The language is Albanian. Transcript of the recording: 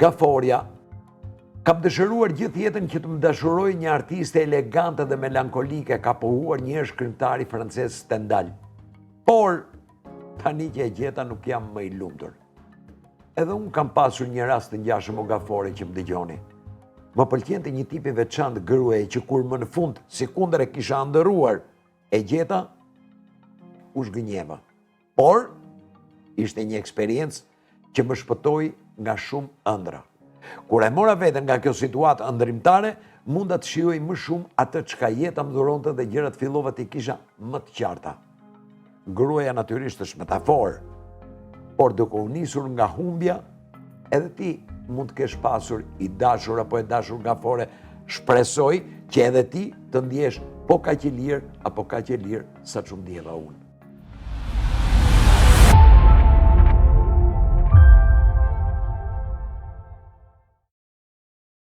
Gaforja, Kam dëshiruar gjithë jetën që të më dashurojë një artiste elegante dhe melankolike, ka pohuar një herë shkrimtari francez Stendhal. Por, tani që e gjeta nuk jam më i lumtur. Edhe unë kam pasur një rast të ngjashëm o gafore që më dëgjoni. Më pëlqente një tip i veçantë gruaje që kur më në fund, sikundër e kisha ëndërruar, e gjeta, u zhgënjeva. Por, ishte një eksperiencë që më shpëtoi nga shumë ëndrra. Kur e mora veten nga kjo situatë ëndërrimtare, munda të shijoj më shumë atë çka jeta më dhuronte dhe gjërat fillova t'i kisha më të qarta. Gruaja natyrisht është metaforë, por duke u nisur nga humbja, edhe ti mund të kesh pasur i dashur apo e dashur gafore, shpresoj që edhe ti të ndjesh po kaq i lirë apo kaq e lirë sa ç'u ndjeva unë.